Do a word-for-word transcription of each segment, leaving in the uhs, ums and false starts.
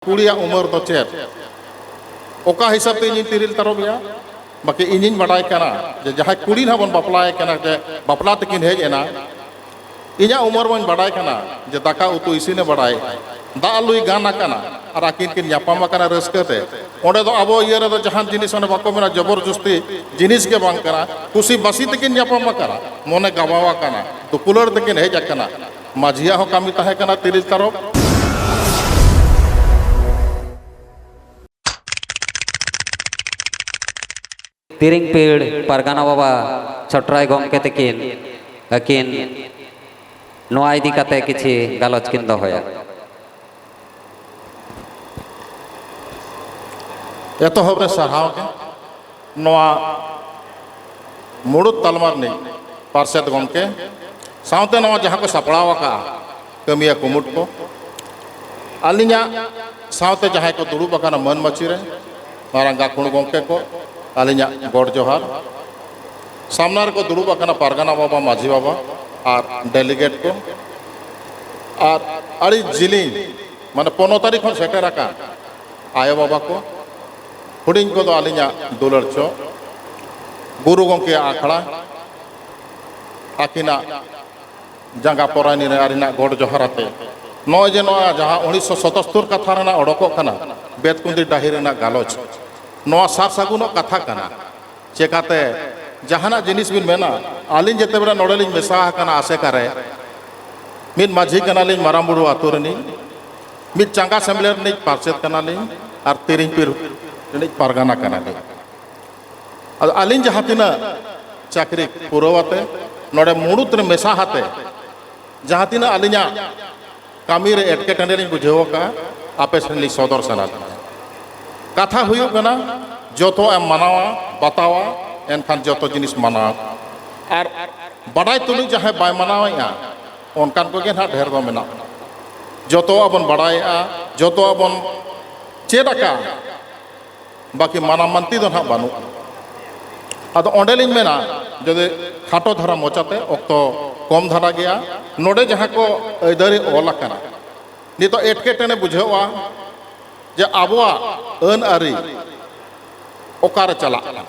ᱠᱩᱲᱤᱭᱟᱜ ᱩᱢᱮᱨ ᱫᱚ ᱪᱮᱫ? ᱚᱠᱟ ᱦᱤᱥᱟᱹᱵ ᱛᱮ ᱤᱧᱤᱧ ᱛᱤᱨᱤᱞ ᱛᱟᱨᱚᱵ ᱮᱭᱟ? ᱵᱟᱠᱤ ᱤᱧᱤᱧ ᱵᱟᱰᱟᱭ ᱠᱟᱱᱟ ᱡᱮ ᱡᱟᱦᱟᱸᱭ ᱠᱩᱲᱤ ᱱᱟᱦᱟᱜ ᱵᱚᱱ ᱵᱟᱯᱞᱟᱭᱮ ᱠᱟᱱᱟ, ᱡᱮ ᱵᱟᱯᱞᱟ ᱛᱮᱠᱤᱱ ᱦᱮᱡ ᱮᱱᱟ, ᱤᱧᱟᱹᱜ ᱩᱢᱮᱨ ᱢᱟᱧ ᱵᱟᱰᱟᱭ ᱠᱟᱱᱟ ᱡᱮ ᱫᱟᱠᱟ ᱩᱛᱩ ᱤᱥᱤᱱᱮ ᱵᱟᱰᱟᱭ, ᱫᱟᱜ ᱞᱩᱭ ᱜᱟᱱ ᱟᱠᱟᱱᱟ, ᱟᱨ ᱟᱹᱠᱤᱱ ᱠᱤᱱ ᱧᱟᱯᱟᱢ ᱟᱠᱟᱱᱟ ᱨᱟᱹᱥᱠᱟᱹ ᱛᱮ᱾ ᱚᱸᱰᱮ ᱫᱚ ᱟᱵᱚ ᱤᱭᱟᱹ ᱨᱮᱫᱚ ᱡᱟᱦᱟᱱ ᱡᱤᱱᱤᱥ ᱚᱱᱮ ᱵᱟᱠᱚ ᱢᱮᱱᱟ, ᱡᱚᱵᱚᱨ ᱡᱚᱥᱛᱤ ᱡᱤᱱᱤᱥ ᱜᱮ ᱵᱟᱝ ᱠᱟᱱᱟ, ᱠᱩᱥᱤ ᱵᱟᱹᱥᱤ ᱛᱮᱠᱤᱱ ᱧᱟᱯᱟᱢ ᱟᱠᱟᱱᱟ, ᱢᱚᱱᱮ ᱜᱟᱵᱟᱣ ᱟᱠᱟᱱᱟ, ᱫᱩᱯᱩᱞᱟᱹᱲ ᱛᱮᱠᱤᱱ ᱦᱮᱡ ᱟᱠᱟᱱᱟ᱾ ᱢᱟᱹᱡᱷᱤᱭᱟᱜ ᱦᱚᱸ ᱠᱟᱹᱢᱤ ᱛᱟᱦᱮᱸ ᱠᱟᱱᱟ ᱛᱤᱨᱤᱞ ᱛᱟᱨᱚᱵ᱾ ᱛᱤᱨᱤᱝ ᱯᱤᱲ ᱯᱟᱨᱜᱟᱱᱟ ᱵᱟᱵᱟ ᱪᱷᱚᱴᱨᱟᱭ ᱜᱚᱢᱠᱮ ᱛᱟᱹᱠᱤᱱ, ᱟᱹᱠᱤᱱ ᱱᱚᱣᱟ ᱤᱫᱤ ᱠᱟᱛᱮ ᱠᱤᱪᱷᱤ ᱜᱟᱞᱚᱪ ᱠᱤᱱ ᱫᱚᱦᱚᱭᱟ᱾ ᱮᱛᱚᱦᱚᱵ ᱨᱮ ᱥᱟᱨᱦᱟᱣ ᱜᱮ ᱱᱚᱣᱟ ᱢᱩᱲᱩᱫ ᱛᱟᱞᱢᱟ ᱨᱤᱱᱤᱡ ᱯᱟᱨᱥᱮᱛ ᱜᱚᱢᱠᱮ, ᱥᱟᱶᱛᱮ ᱱᱚᱣᱟ ᱡᱟᱦᱟᱸ ᱠᱚ ᱥᱟᱯᱲᱟᱣ ᱟᱠᱟᱫᱼᱟ ᱠᱟᱹᱢᱤᱭᱟᱹ ᱠᱩᱢᱩᱴ ᱠᱚ, ᱟᱹᱞᱤᱧᱟᱜ ᱥᱟᱶᱛᱮ ᱡᱟᱦᱟᱸᱭ ᱠᱚ ᱫᱩᱲᱩᱵ ᱟᱠᱟᱱᱟ ᱢᱟᱹᱱ ᱢᱟᱹᱪᱤ ᱨᱮ, ᱢᱟᱨᱟᱝ ᱜᱟᱹᱠᱷᱩᱲ ᱜᱚᱢᱠᱮ ᱠᱚ, ᱟᱹᱞᱤᱧᱟᱜ ᱜᱚᱰ ᱡᱚᱦᱟᱨ᱾ ᱥᱟᱢᱱᱟ ᱨᱮᱠᱚ ᱫᱩᱲᱩᱵ ᱟᱠᱟᱱᱟ ᱯᱟᱨᱜᱟᱱᱟ ᱵᱟᱵᱟ, ᱢᱟᱹᱡᱷᱤ ᱵᱟᱵᱟ ᱟᱨ ᱰᱮᱞᱤᱜᱮᱴ ᱠᱚ, ᱟᱨ ᱟᱹᱰᱤ ᱡᱤᱞᱤᱧ, ᱢᱟᱱᱮ ᱯᱚᱱᱨᱚ ᱛᱟᱹᱨᱤᱠᱷ ᱠᱷᱚᱱ ᱥᱮᱴᱮᱨ ᱟᱠᱟᱱ ᱟᱭᱳ ᱵᱟᱵᱟ ᱠᱚ, ᱦᱩᱰᱤᱧ ᱠᱚᱫᱚ ᱟᱹᱞᱤᱧᱟᱜ ᱫᱩᱞᱟᱹᱲ ᱪᱚ, ᱜᱩᱨᱩ ᱜᱚᱢᱠᱮᱭᱟᱜ ᱟᱠᱷᱲᱟ, ᱟᱹᱠᱤᱱᱟᱜ ᱡᱟᱸᱜᱟ ᱯᱚᱨᱟᱭᱱᱤ ᱨᱮ ᱟᱹᱞᱤᱧᱟᱜ ᱜᱚᱰ ᱡᱚᱦᱟᱨ ᱟᱛᱮ, ᱱᱚᱜᱼᱚᱭ ᱡᱮ ᱱᱚᱣᱟ ᱡᱟᱦᱟᱸ ᱩᱱᱤᱥᱥᱚ ᱥᱚᱛᱚᱥᱛᱳᱨ ᱠᱟᱛᱷᱟ ᱨᱮᱱᱟᱜ ᱚᱰᱚᱠᱚᱜ ᱠᱟᱱᱟ, ᱵᱮᱛᱠᱩᱸᱫᱽᱨᱤ ᱰᱟᱹᱦᱤ ᱨᱮᱱᱟᱜ ᱜᱟᱞᱚᱪ, ᱱᱚᱣᱟ ᱥᱟᱨ ᱥᱟᱹᱜᱩᱱᱚᱜ ᱠᱟᱛᱷᱟ ᱠᱟᱱᱟ᱾ ᱪᱮᱠᱟᱛᱮ ᱡᱟᱦᱟᱱᱟᱜ ᱡᱤᱱᱤᱥ ᱵᱤᱱ ᱢᱮᱱᱟ, ᱟᱹᱞᱤᱧ ᱡᱮᱛᱮ ᱵᱮᱲᱟ ᱱᱚᱰᱮ ᱞᱤᱧ ᱢᱮᱥᱟ ᱟᱠᱟᱱᱟ ᱟᱥᱮᱠᱟ ᱨᱮ, ᱢᱤᱫ ᱢᱟᱹᱡᱷᱤ ᱠᱟᱱᱟᱞᱤᱧ ᱢᱟᱨᱟᱝ ᱵᱩᱨᱩ ᱟᱹᱛᱩ ᱨᱤᱱᱤᱡ, ᱢᱤᱫ ᱪᱟᱸᱜᱟ ᱥᱮᱢᱞᱮᱫ ᱨᱤᱱᱤᱡ ᱯᱟᱨᱥᱮᱛ ᱠᱟᱱᱟᱞᱤᱧ, ᱟᱨ ᱛᱤᱨᱤᱧ ᱯᱤᱲ ᱨᱤᱱᱤᱡ ᱯᱟᱨᱜᱟᱱᱟ ᱠᱟᱱᱟᱞᱤᱧ᱾ ᱟᱫᱚ ᱟᱹᱞᱤᱧ ᱡᱟᱦᱟᱸ ᱛᱤᱱᱟᱹᱜ ᱪᱟᱹᱠᱨᱤ ᱯᱩᱨᱟᱹᱣ ᱟᱛᱮ ᱱᱚᱰᱮ ᱢᱩᱲᱩᱫ ᱨᱮ ᱢᱮᱥᱟ ᱟᱛᱮ ᱡᱟᱦᱟᱸ ᱛᱤᱱᱟᱹᱜ ᱟᱹᱞᱤᱧᱟᱜ ᱠᱟᱹᱢᱤ ᱨᱮ ᱮᱴᱠᱮᱴᱚᱬᱮ ᱞᱤᱧ ᱵᱩᱡᱷᱟᱹᱣ ᱟᱠᱟᱫᱼᱟ, ᱟᱯᱮ ᱥᱮᱱ ᱞᱤᱧ ᱥᱚᱫᱚᱨ ᱥᱟᱱᱟ ᱞᱤᱧᱟ᱾ ᱠᱟᱛᱷᱟ ᱦᱩᱭᱩᱜ ᱠᱟᱱᱟ, ᱡᱚᱛᱚ ᱮᱢ ᱢᱟᱱᱟᱣᱟ ᱵᱟᱛᱟᱣᱟ, ᱮᱱᱠᱷᱟᱱ ᱡᱚᱛᱚ ᱡᱤᱱᱤᱥ ᱢᱟᱱᱟᱣ᱾ ᱟᱨ ᱵᱟᱰᱟᱭ ᱛᱩᱞᱩᱡ ᱡᱟᱦᱟᱸᱭ ᱵᱟᱭ ᱢᱟᱱᱟᱣᱮᱫᱼᱟ, ᱚᱱᱠᱟᱱ ᱠᱚᱜᱮ ᱱᱟᱦᱟᱜ ᱰᱷᱮᱨ ᱫᱚ ᱢᱮᱱᱟᱜ ᱵᱚᱱᱟ᱾ ᱡᱚᱛᱚᱣᱟᱜ ᱵᱚᱱ ᱵᱟᱰᱟᱭᱮᱫᱼᱟ, ᱡᱚᱛᱚᱣᱟᱜ ᱵᱚᱱ ᱪᱮᱫ ᱟᱠᱟᱫᱼᱟ, ᱵᱟᱹᱠᱤ ᱢᱟᱱᱟᱣ ᱢᱟᱱᱛᱤ ᱫᱚ ᱱᱟᱦᱟᱜ ᱵᱟᱹᱱᱩᱜᱼᱟ᱾ ᱟᱫᱚ ᱚᱸᱰᱮ ᱞᱤᱧ ᱢᱮᱱᱟ, ᱡᱩᱫᱤ ᱠᱷᱟᱴᱚ ᱫᱷᱟᱨᱟ ᱢᱚᱪᱟᱛᱮ, ᱚᱠᱛᱚ ᱠᱚᱢ ᱫᱷᱟᱨᱟ ᱜᱮᱭᱟ, ᱱᱚᱰᱮ ᱡᱟᱦᱟᱸ ᱠᱚ ᱟᱹᱭᱫᱟᱹᱨᱤ ᱚᱞ ᱟᱠᱟᱱᱟ, ᱱᱤᱛᱚᱜ ᱮᱴᱠᱮᱴᱚᱬᱮ ᱵᱩᱡᱷᱟᱹᱜᱼᱟ, ᱡᱮ ᱟᱵᱚᱣᱟᱜ ᱟᱹᱱ ᱟᱹᱨᱤ ᱚᱠᱟᱨᱮ ᱪᱟᱞᱟᱜ ᱠᱟᱱᱟ᱾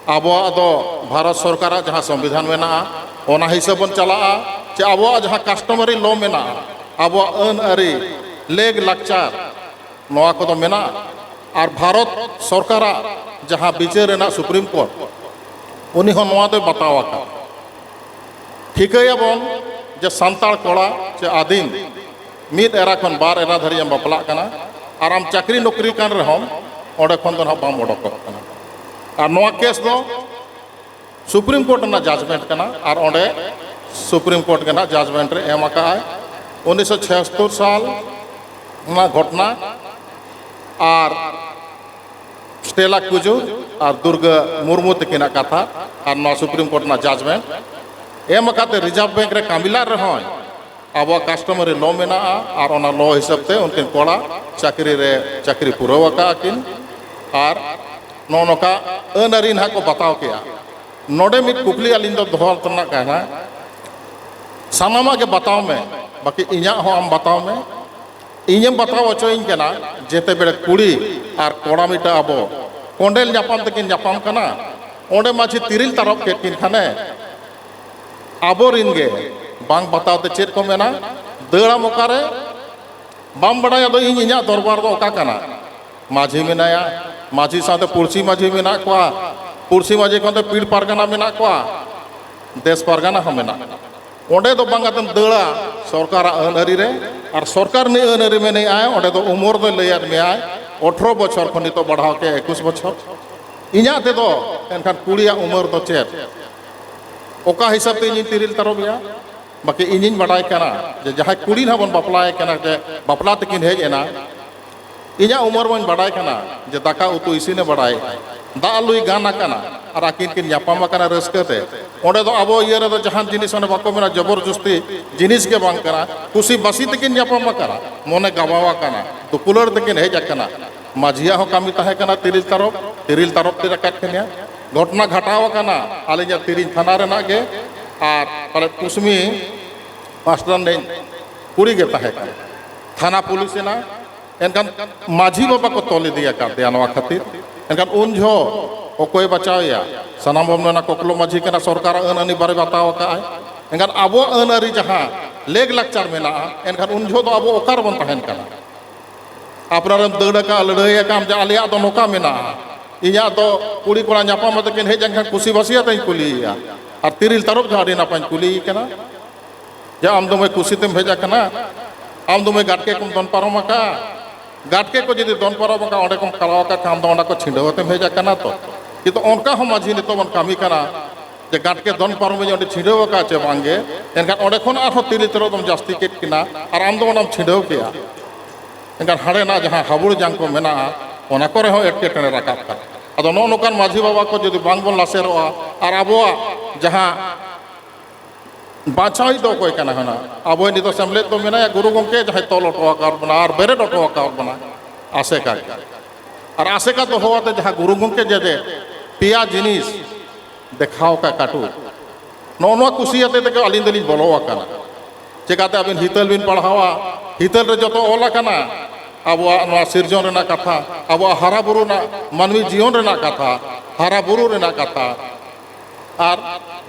ᱟᱵᱚᱣᱟᱜ ᱫᱚ ᱵᱷᱟᱨᱚᱛ ᱥᱚᱨᱠᱟᱨᱟᱜ ᱡᱟᱦᱟᱸ ᱥᱚᱝᱵᱤᱫᱷᱟᱱ ᱢᱮᱱᱟᱜᱼᱟ, ᱚᱱᱟ ᱦᱤᱥᱟᱹᱵ ᱵᱚᱱ ᱪᱟᱞᱟᱜᱼᱟ, ᱪᱮ ᱟᱵᱚᱣᱟᱜ ᱡᱟᱦᱟᱸ customary law ᱢᱮᱱᱟᱜᱼᱟ, ᱟᱵᱚᱣᱟᱜ ᱟᱹᱱ ᱟᱹᱨᱤ, ᱞᱮᱜᱽ ᱞᱟᱠᱪᱟᱨ, ᱱᱚᱣᱟ ᱠᱚᱫᱚ ᱢᱮᱱᱟᱜᱼᱟ᱾ ᱟᱨ ᱵᱷᱟᱨᱚᱛ ᱥᱚᱨᱠᱟᱨᱟᱜ ᱡᱟᱦᱟᱸ ᱵᱤᱪᱟᱹᱨ ᱨᱮᱱᱟᱜ Supreme Court, ᱩᱱᱤ ᱦᱚᱸ ᱱᱚᱣᱟ ᱫᱚᱭ ᱵᱟᱛᱟᱣ ᱟᱠᱟᱫ᱾ ᱴᱷᱤᱠᱟᱹᱭᱟᱵᱚᱱ ᱡᱮ ᱥᱟᱱᱛᱟᱲ ᱠᱚᱲᱟ ᱪᱮ ᱟᱹᱫᱤᱢ ᱢᱤᱫ ᱮᱨᱟ ᱠᱷᱚᱱ ᱵᱟᱨ ᱮᱨᱟ ᱫᱷᱟᱹᱨᱤᱡ ᱮᱢ ᱵᱟᱯᱞᱟᱜ ᱠᱟᱱᱟ, ᱟᱨ ᱟᱢ ᱪᱟᱹᱠᱨᱤ ᱱᱚᱠᱨᱤ ᱠᱟᱱ ᱨᱮᱦᱚᱸᱢ, ᱚᱸᱰᱮ ᱠᱷᱚᱱ ᱫᱚ ᱱᱟᱦᱟᱜ ᱵᱟᱢ ᱚᱰᱚᱠᱚᱜ ᱠᱟᱱᱟ᱾ ᱟᱨ ᱱᱚᱣᱟ ᱠᱮᱥ ᱫᱚ Supreme Court ᱨᱮᱱᱟᱜ judgement ᱠᱟᱱᱟ, ᱟᱨ ᱚᱸᱰᱮ Supreme Court ᱜᱮ ᱱᱟᱦᱟᱜ judgement ᱨᱮ ᱮᱢ ᱟᱠᱟᱫᱼᱟᱭ᱾ ᱩᱱᱤᱥᱥᱚ ᱪᱷᱤᱭᱟᱛᱛᱳᱨ ᱥᱟᱞ ᱚᱱᱟ ᱜᱷᱚᱴᱱᱟ, ᱟᱨ ᱥᱴᱮᱞᱟ ᱠᱩᱡᱩᱨ ᱟᱨ ᱫᱩᱨᱜᱟᱹ ᱢᱩᱨᱢᱩ ᱛᱟᱹᱠᱤᱱᱟᱜ ᱠᱟᱛᱷᱟ, ᱟᱨ ᱱᱚᱣᱟ Supreme Court ᱨᱮᱱᱟᱜ judgement ᱮᱢ ᱟᱠᱟᱫ ᱛᱮ Reserve Bank ᱨᱮ ᱠᱟᱹᱢᱤ ᱞᱟᱜ ᱨᱮᱦᱚᱸᱭ, ᱟᱵᱚᱣᱟᱜ customary law ᱢᱮᱱᱟᱜᱼᱟ, ᱟᱨ ᱚᱱᱟ law ᱦᱤᱥᱟᱹᱵ ᱛᱮ ᱩᱱᱠᱤᱱ ᱠᱚᱲᱟ ᱪᱟᱹᱠᱨᱤ ᱨᱮ ᱪᱟᱹᱠᱨᱤ ᱯᱩᱨᱟᱹᱣ ᱟᱠᱟᱫ ᱠᱤᱱ, ᱟᱨ ᱱᱚᱜᱼᱚ ᱱᱚᱝᱠᱟ ᱟᱹᱱ ᱟᱹᱨᱤ ᱱᱟᱦᱟᱜ ᱠᱚ ᱵᱟᱛᱟᱣ ᱠᱮᱜᱼᱟ᱾ ᱱᱚᱰᱮ ᱢᱤᱫ ᱠᱩᱠᱞᱤ ᱟᱹᱞᱤᱧ ᱫᱚ ᱫᱚᱦᱚ ᱨᱮᱱᱟᱜ ᱠᱟᱱᱟ, ᱥᱟᱱᱟᱢᱟᱜ ᱜᱮ ᱵᱟᱛᱟᱣ ᱢᱮ, ᱵᱟᱹᱠᱤ ᱤᱧᱟᱹᱜ ᱦᱚᱸ ᱟᱢ ᱵᱟᱛᱟᱣ ᱢᱮ᱾ ᱤᱧᱮᱢ ᱵᱟᱛᱟᱣ ᱦᱚᱪᱚᱭᱤᱧ ᱠᱟᱱᱟ, ᱡᱮᱛᱮ ᱵᱮᱲᱮ ᱠᱩᱲᱤ ᱟᱨ ᱠᱚᱲᱟ ᱢᱤᱫᱴᱟᱝ ᱟᱵᱚ ᱠᱚᱸᱰᱮᱞ ᱧᱟᱯᱟᱢ ᱛᱮᱠᱤᱱ ᱧᱟᱯᱟᱢ ᱠᱟᱱᱟ, ᱚᱸᱰᱮ ᱢᱟᱹᱡᱷᱤ ᱛᱤᱨᱤᱞ ᱛᱟᱨᱚᱵ ᱠᱮᱫ ᱠᱤᱱ ᱠᱷᱟᱱᱮ, ᱟᱵᱚᱨᱤᱱ ᱜᱮ ᱵᱟᱝ ᱵᱟᱛᱟᱣ ᱛᱮ ᱪᱮᱫ ᱠᱚ ᱢᱮᱱᱟ, ᱫᱟᱹᱲᱟᱢ ᱚᱠᱟᱨᱮ? ᱵᱟᱢ ᱵᱟᱲᱟᱭᱟ ᱫᱚ ᱤᱧ ᱤᱧᱟᱹᱜ ᱫᱚᱨᱵᱟᱨ ᱫᱚ ᱚᱠᱟ ᱠᱟᱱᱟ? ᱢᱟᱹᱡᱷᱤ ᱢᱮᱱᱟᱭᱟ, ᱢᱟᱹᱡᱷᱤ ᱥᱟᱶᱛᱮ ᱯᱩᱲᱥᱤ ᱢᱟᱹᱡᱷᱤ ᱢᱮᱱᱟᱜ ᱠᱚᱣᱟ, ᱯᱩᱲᱥᱤ ᱢᱟᱹᱡᱷᱤ ᱠᱷᱚᱱ ᱫᱚ ᱯᱤᱲ ᱯᱟᱨᱜᱟᱱᱟ ᱢᱮᱱᱟᱜ ᱠᱚᱣᱟ, ᱫᱮᱥ ᱯᱟᱨᱜᱟᱱᱟ ᱦᱚᱸ ᱢᱮᱱᱟᱜ ᱠᱚᱣᱟ᱾ ᱚᱸᱰᱮ ᱫᱚ ᱵᱟᱝ ᱠᱟᱛᱮᱢ ᱫᱟᱹᱲᱟ ᱥᱚᱨᱠᱟᱨᱟᱜ ᱟᱹᱱ ᱟᱹᱨᱤ ᱨᱮ, ᱟᱨ ᱥᱚᱨᱠᱟᱨ ᱱᱤᱭᱟᱹ ᱟᱹᱱ ᱟᱹᱨᱤ ᱢᱮᱱᱮᱜᱼᱟᱭ, ᱚᱸᱰᱮ ᱫᱚ ᱩᱢᱚᱨ ᱫᱚᱭ ᱞᱟᱹᱭᱟᱫ ᱢᱮᱭᱟᱭ, ᱟᱴᱷᱨᱚ ᱵᱚᱪᱷᱚᱨ ᱠᱷᱚᱱ ᱱᱤᱛᱚᱜ ᱵᱟᱲᱦᱟᱣ ᱠᱮᱫ ᱮᱠᱩᱥ ᱵᱚᱪᱷᱚᱨ᱾ ᱤᱧᱟᱹᱜ ᱛᱮᱫᱚ ᱮᱱᱠᱷᱟᱱ ᱠᱩᱲᱤᱭᱟᱜ ᱩᱢᱮᱨ ᱫᱚ ᱪᱮᱫ? ᱚᱠᱟ ᱦᱤᱥᱟᱹᱵ ᱛᱮ ᱤᱧᱤᱧ ᱛᱤᱨᱤᱞ ᱛᱟᱨᱚᱵᱮᱭᱟ? ᱵᱟᱠᱤ ᱤᱧᱤᱧ ᱵᱟᱰᱟᱭ ᱠᱟᱱᱟ ᱡᱮ ᱡᱟᱦᱟᱸᱭ ᱠᱩᱲᱤ ᱱᱟᱦᱟᱜ ᱵᱚᱱ ᱵᱟᱯᱞᱟᱭᱮ ᱠᱟᱱᱟ, ᱡᱮ ᱵᱟᱯᱞᱟ ᱛᱮᱠᱤᱱ ᱦᱮᱡ ᱮᱱᱟ, ᱤᱧᱟᱹᱜ ᱩᱢᱮᱨ ᱢᱟᱧ ᱵᱟᱰᱟᱭ ᱠᱟᱱᱟ ᱡᱮ ᱫᱟᱠᱟ ᱩᱛᱩ ᱤᱥᱤᱱᱮ ᱵᱟᱰᱟᱭ, ᱫᱟᱜ ᱞᱩᱭ ᱜᱟᱱ ᱟᱠᱟᱱᱟ, ᱟᱨ ᱟᱹᱠᱤᱱ ᱠᱤᱱ ᱧᱟᱯᱟᱢ ᱟᱠᱟᱱᱟ ᱨᱟᱹᱥᱠᱟᱹ ᱛᱮ᱾ ᱚᱸᱰᱮ ᱫᱚ ᱟᱵᱚ ᱤᱭᱟᱹ ᱨᱮᱫᱚ ᱡᱟᱦᱟᱱ ᱡᱤᱱᱤᱥ ᱚᱱᱮ ᱵᱟᱠᱚ ᱢᱮᱱᱟ, ᱡᱚᱵᱚᱨ ᱡᱚᱥᱛᱤ ᱡᱤᱱᱤᱥ ᱜᱮ ᱵᱟᱝ ᱠᱟᱱᱟ, ᱠᱩᱥᱤ ᱵᱟᱥᱤ ᱛᱮᱠᱤᱱ ᱧᱟᱯᱟᱢ ᱟᱠᱟᱱᱟ, ᱢᱚᱱᱮ ᱜᱟᱵᱟᱣ ᱟᱠᱟᱱᱟ, ᱫᱩᱯᱩᱞᱟᱹᱲ ᱛᱮᱠᱤᱱ ᱦᱮᱡ ᱟᱠᱟᱱᱟ᱾ ᱢᱟᱹᱡᱷᱤᱭᱟᱜ ᱦᱚᱸ ᱠᱟᱹᱢᱤ ᱛᱟᱦᱮᱸ ᱠᱟᱱᱟ ᱛᱤᱨᱤᱞ ᱛᱟᱨᱚᱵ, ᱛᱤᱨᱤᱞ ᱛᱟᱨᱚᱵ ᱛᱮ ᱨᱟᱠᱟᱵ ᱠᱤᱱᱟ᱾ ᱜᱷᱚᱴᱚᱱᱟ ᱜᱷᱟᱴᱟᱣ ᱟᱠᱟᱱᱟ ᱟᱹᱞᱤᱧᱟᱜ ᱛᱤᱨᱤᱧ ᱛᱷᱟᱱᱟ ᱨᱮᱱᱟᱜ ᱜᱮ, ᱟᱨ ᱯᱟᱞᱮ ᱠᱩᱥᱢᱤ ᱯᱟᱥᱴᱟ ᱨᱤᱱᱤᱡ ᱠᱩᱲᱤ ᱜᱮ ᱛᱟᱦᱮᱸ ᱠᱟᱱᱟ᱾ ᱛᱷᱟᱱᱟ ᱯᱩᱞᱤᱥ ᱮᱱᱟ, ᱮᱱᱠᱷᱟᱱ ᱢᱟᱹᱡᱷᱤ ᱵᱟᱵᱟ ᱠᱚ ᱛᱚᱞ ᱤᱫᱤ ᱟᱠᱟᱫᱮᱭᱟ ᱱᱚᱣᱟ ᱠᱷᱟᱹᱛᱤᱨ᱾ ᱮᱱᱠᱷᱟᱱ ᱩᱱ ᱡᱚᱦᱚᱜ ᱚᱠᱚᱭ ᱵᱟᱪᱟᱣᱮᱭᱟ? ᱥᱟᱱᱟᱢ ᱵᱚᱱ ᱢᱮᱱᱟ ᱠᱚᱠᱞᱚ ᱢᱟᱹᱡᱷᱤ ᱠᱟᱱᱟ, ᱥᱚᱨᱠᱟᱨᱟᱜ ᱟᱹᱱ ᱟᱹᱱᱤ ᱵᱟᱨᱮ ᱵᱟᱛᱟᱣ ᱟᱠᱟᱫᱼᱟᱭ᱾ ᱮᱱᱠᱷᱟᱱ ᱟᱵᱚᱣᱟᱜ ᱟᱹᱱ ᱟᱹᱨᱤ ᱡᱟᱦᱟᱸ ᱞᱮᱜᱽ ᱞᱟᱠᱪᱟᱨ ᱢᱮᱱᱟᱜᱼᱟ, ᱮᱱᱠᱷᱟᱱ ᱩᱱ ᱡᱚᱦᱚᱜ ᱫᱚ ᱟᱵᱚ ᱚᱠᱟ ᱨᱮᱵᱚᱱ ᱛᱟᱦᱮᱱ ᱠᱟᱱᱟ? ᱟᱯᱱᱟᱨᱮᱢ ᱫᱟᱹᱲ ᱟᱠᱟᱫ, ᱞᱟᱹᱲᱦᱟᱹᱭ ᱟᱠᱟᱫ ᱡᱮ ᱟᱞᱮᱭᱟᱜ ᱫᱚ ᱱᱚᱝᱠᱟ ᱢᱮᱱᱟᱜᱼᱟ, ᱤᱧᱟᱹᱜ ᱫᱚ ᱠᱩᱲᱤ ᱠᱚᱲᱟ ᱧᱟᱯᱟᱢ ᱠᱟᱛᱮ ᱠᱤᱱ ᱦᱮᱡ ᱞᱮᱱᱠᱷᱟᱱ ᱠᱩᱥᱤ ᱵᱟᱹᱥᱤ ᱟᱛᱮᱧ ᱠᱩᱞᱤᱭᱮᱭᱟ᱾ ᱟᱨ ᱛᱤᱨᱤᱞ ᱛᱟᱨᱚᱵ ᱡᱟᱦᱟᱸ ᱟᱹᱰᱤ ᱱᱟᱯᱟᱭᱤᱧ ᱠᱩᱞᱤᱭᱮ ᱠᱟᱱᱟ, ᱡᱮ ᱟᱢ ᱫᱚᱢᱮ ᱠᱩᱥᱤ ᱛᱮᱢ ᱦᱮᱡ ᱟᱠᱟᱱᱟ, ᱟᱢ ᱫᱚᱢᱮ ᱜᱟᱴᱠᱮ ᱠᱚᱢ ᱫᱚᱱ ᱯᱟᱨᱚᱢ ᱟᱠᱟᱫᱼᱟ? ᱜᱟᱴᱠᱮ ᱠᱚ ᱡᱩᱫᱤ ᱫᱚᱱ ᱯᱟᱨᱚᱢ ᱟᱠᱟᱫ, ᱚᱸᱰᱮ ᱠᱚᱢ ᱠᱟᱲᱟᱣ ᱟᱠᱟᱫ ᱠᱷᱟᱱ ᱫᱚ ᱚᱸᱰᱮ ᱠᱚ ᱪᱷᱤᱸᱰᱟᱹᱣ ᱟᱛᱮᱢ ᱦᱮᱡ ᱟᱠᱟᱱᱟ ᱛᱚ᱾ ᱠᱤᱱᱛᱩ ᱚᱱᱠᱟ ᱦᱚᱸ ᱢᱟᱹᱡᱷᱤ ᱱᱤᱛᱚᱜ ᱵᱚᱱ ᱠᱟᱹᱢᱤ ᱠᱟᱱᱟ ᱡᱮ ᱜᱟᱴᱠᱮ ᱫᱚᱱ ᱯᱟᱨᱚᱢ ᱤᱧ ᱚᱸᱰᱮ ᱪᱷᱤᱸᱰᱟᱹᱣ ᱟᱠᱟᱫ ᱪᱮ ᱵᱟᱝᱜᱮ, ᱮᱱᱠᱷᱟᱱ ᱚᱸᱰᱮ ᱠᱷᱚᱱ ᱟᱨᱦᱚᱸ ᱛᱤᱨᱤᱞ ᱛᱟᱨᱚᱵ ᱫᱚᱢ ᱡᱟᱹᱥᱛᱤ ᱠᱮᱫ ᱠᱤᱱᱟ ᱟᱨ ᱟᱢ ᱫᱚ ᱚᱱᱟᱢ ᱪᱷᱤᱸᱰᱟᱹᱣ ᱠᱮᱜᱼᱟ᱾ ᱮᱱᱠᱷᱟᱱ ᱦᱟᱸᱰᱮᱱᱟᱜ ᱡᱟᱦᱟᱸ ᱦᱟᱹᱵᱩᱲ ᱡᱟᱝ ᱠᱚ ᱢᱮᱱᱟᱜᱼᱟ, ᱚᱱᱟ ᱠᱚᱨᱮ ᱦᱚᱸ ᱮᱴᱠᱮᱴᱚᱬᱮ ᱨᱟᱠᱟᱵ ᱠᱟᱱᱟ᱾ ᱟᱫᱚ ᱱᱚᱜᱼᱚ ᱱᱚᱝᱠᱟᱱ ᱢᱟᱹᱡᱷᱤ ᱵᱟᱵᱟ ᱠᱚ ᱡᱩᱫᱤ ᱵᱟᱝ ᱵᱚᱱ ᱞᱟᱥᱮᱨᱚᱜᱼᱟ ᱟᱨ ᱟᱵᱚᱣᱟᱜ ᱡᱟᱦᱟᱸ ᱵᱟᱧᱪᱟᱣᱤᱡ ᱫᱚ ᱚᱠᱚᱭ ᱠᱟᱱᱟ ᱦᱩᱱᱟᱹᱝ? ᱟᱵᱚ ᱱᱤᱛᱚᱜ ᱥᱮᱢᱞᱮᱫ ᱫᱚ ᱢᱮᱱᱟᱭᱟ ᱜᱩᱨᱩ ᱜᱚᱢᱠᱮ, ᱡᱟᱦᱟᱸᱭ ᱛᱚᱞ ᱦᱚᱴᱚ ᱟᱠᱟᱫ ᱵᱚᱱᱟ ᱟᱨ ᱵᱮᱨᱮᱫ ᱦᱚᱴᱚ ᱟᱠᱟᱫ ᱵᱚᱱᱟ ᱟᱥᱮᱠᱟ ᱜᱮ᱾ ᱟᱨ ᱟᱥᱮᱠᱟ ᱫᱚᱦᱚ ᱟᱛᱮ ᱡᱟᱦᱟᱸ ᱜᱩᱨᱩ ᱜᱚᱢᱠᱮ ᱡᱮ ᱡᱮ ᱯᱮᱭᱟ ᱡᱤᱱᱤᱥ ᱫᱮᱠᱷᱟᱣ ᱠᱟᱜ ᱠᱟᱹᱴᱩᱵ, ᱱᱚᱜᱼᱚ ᱱᱚᱣᱟ ᱠᱩᱥᱤᱭᱟᱛᱮ ᱛᱮᱜᱮ ᱟᱹᱞᱤᱧ ᱫᱚᱞᱤᱧ ᱵᱚᱞᱚ ᱟᱠᱟᱱᱟ᱾ ᱪᱮᱠᱟᱛᱮ ᱟᱹᱵᱤᱱ ᱦᱤᱛᱟᱹᱞ ᱵᱤᱱ ᱯᱟᱲᱦᱟᱣᱟ? ᱦᱤᱛᱟᱹᱞ ᱨᱮ ᱡᱚᱛᱚ ᱚᱞ ᱟᱠᱟᱱᱟ, ᱟᱵᱚᱣᱟᱜ ᱱᱚᱣᱟ ᱥᱤᱨᱡᱚᱱ ᱨᱮᱱᱟᱜ ᱠᱟᱛᱷᱟ, ᱟᱵᱚᱣᱟᱜ ᱦᱟᱨᱟ ᱵᱩᱨᱩ ᱨᱮᱱᱟᱜ, ᱢᱟᱹᱱᱢᱤ ᱡᱤᱭᱚᱱ ᱨᱮᱱᱟᱜ ᱠᱟᱛᱷᱟ, ᱦᱟᱨᱟ ᱵᱩᱨᱩ ᱨᱮᱱᱟᱜ ᱠᱟᱛᱷᱟ, ᱟᱨ